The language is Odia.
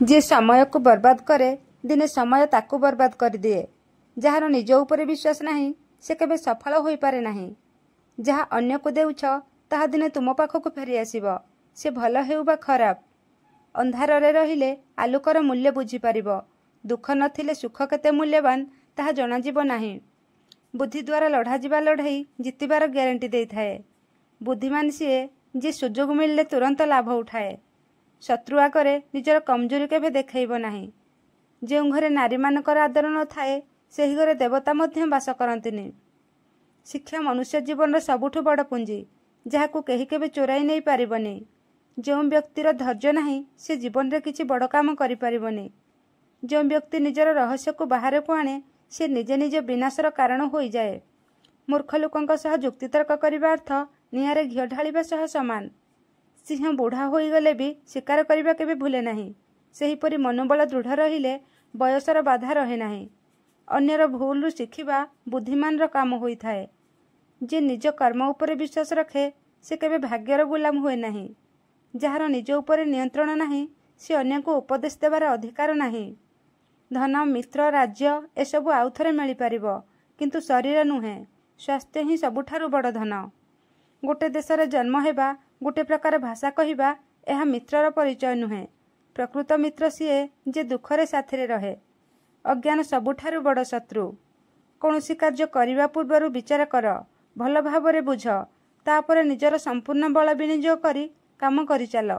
ଯିଏ ସମୟକୁ ବର୍ବାଦ କରେ, ଦିନେ ସମୟ ତାକୁ ବର୍ବାଦ କରିଦିଏ। ଯାହାର ନିଜ ଉପରେ ବିଶ୍ୱାସ ନାହିଁ, ସେ କେବେ ସଫଳ ହୋଇପାରେ ନାହିଁ। ଯାହା ଅନ୍ୟକୁ ଦେଉଛ, ତାହା ଦିନେ ତୁମ ପାଖକୁ ଫେରିଆସିବ, ସେ ଭଲ ହେଉ ବା ଖରାପ। ଅନ୍ଧାରରେ ରହିଲେ ଆଲୋକର ମୂଲ୍ୟ ବୁଝିପାରିବ। ଦୁଃଖ ନଥିଲେ ସୁଖ କେତେ ମୂଲ୍ୟବାନ ତାହା ଜଣାଯିବ ନାହିଁ। ବୁଦ୍ଧି ଦ୍ୱାରା ଲଢ଼ାଯିବା ଲଢ଼େଇ ଜିତିବାର ଗ୍ୟାରେଣ୍ଟି ଦେଇଥାଏ। ବୁଦ୍ଧିମାନ ସିଏ ଯିଏ ସୁଯୋଗ ମିଳିଲେ ତୁରନ୍ତ ଲାଭ ଉଠାଏ। ଶତ୍ରୁ ଆଗରେ ନିଜର କମଜୋରି କେବେ ଦେଖାଇବ ନାହିଁ। ଯେଉଁ ଘରେ ନାରୀମାନଙ୍କର ଆଦର ନଥାଏ, ସେହି ଘରେ ଦେବତା ମଧ୍ୟ ବାସ କରନ୍ତିନି। ଶିକ୍ଷା ମନୁଷ୍ୟ ଜୀବନର ସବୁଠୁ ବଡ଼ ପୁଞ୍ଜି, ଯାହାକୁ କେହି କେବେ ଚୋରାଇ ନେଇପାରିବନି। ଯେଉଁ ବ୍ୟକ୍ତିର ଧୈର୍ଯ୍ୟ ନାହିଁ, ସେ ଜୀବନରେ କିଛି ବଡ଼ କାମ କରିପାରିବନି। ଯେଉଁ ବ୍ୟକ୍ତି ନିଜର ରହସ୍ୟକୁ ବାହାରକୁ ଆଣେ, ସେ ନିଜେ ନିଜ ବିନାଶର କାରଣ ହୋଇଯାଏ। ମୂର୍ଖ ଲୋକଙ୍କ ସହ ଯୁକ୍ତିତର୍କ କରିବା ଅର୍ଥ ନିଆଁରେ ଘିଅ ଢାଳିବା ସହ ସମାନ। ସିଂହ ବୁଢ଼ା ହୋଇଗଲେ ବି ଶିକାର କରିବା କେବେ ଭୁଲେ ନାହିଁ। ସେହିପରି ମନୋବଳ ଦୃଢ଼ ରହିଲେ ବୟସର ବାଧା ରହେ ନାହିଁ। ଅନ୍ୟର ଭୁଲରୁ ଶିଖିବା ବୁଦ୍ଧିମାନର କାମ ହୋଇଥାଏ। ଯିଏ ନିଜ କର୍ମ ଉପରେ ବିଶ୍ୱାସ ରଖେ, ସେ କେବେ ଭାଗ୍ୟର ଗୁଲାମ ହୁଏ ନାହିଁ। ଯାହାର ନିଜ ଉପରେ ନିୟନ୍ତ୍ରଣ ନାହିଁ, ସେ ଅନ୍ୟକୁ ଉପଦେଶ ଦେବାର ଅଧିକାର ନାହିଁ। ଧନ, ମିତ୍ର, ରାଜ୍ୟ ଏସବୁ ଆଉଥରେ ମିଳିପାରିବ, କିନ୍ତୁ ଶରୀର ନୁହେଁ। ସ୍ୱାସ୍ଥ୍ୟ ହିଁ ସବୁଠାରୁ ବଡ଼ ଧନ। ଗୋଟେ ଦେଶରେ ଜନ୍ମ ହେବା, ଗୋଟେ ପ୍ରକାର ଭାଷା କହିବା, ଏହା ମିତ୍ରର ପରିଚୟ ନୁହେଁ। ପ୍ରକୃତ ମିତ୍ର ସିଏ ଯେ ଦୁଃଖରେ ସାଥିରେ ରହେ। ଅଜ୍ଞାନ ସବୁଠାରୁ ବଡ଼ ଶତ୍ରୁ। କୌଣସି କାର୍ଯ୍ୟ କରିବା ପୂର୍ବରୁ ବିଚାର କର, ଭଲ ଭାବରେ ବୁଝ, ତାପରେ ନିଜର ସମ୍ପୂର୍ଣ୍ଣ ବଳ ବିନିଯୋଗ କରି କାମ କରିଚାଲ।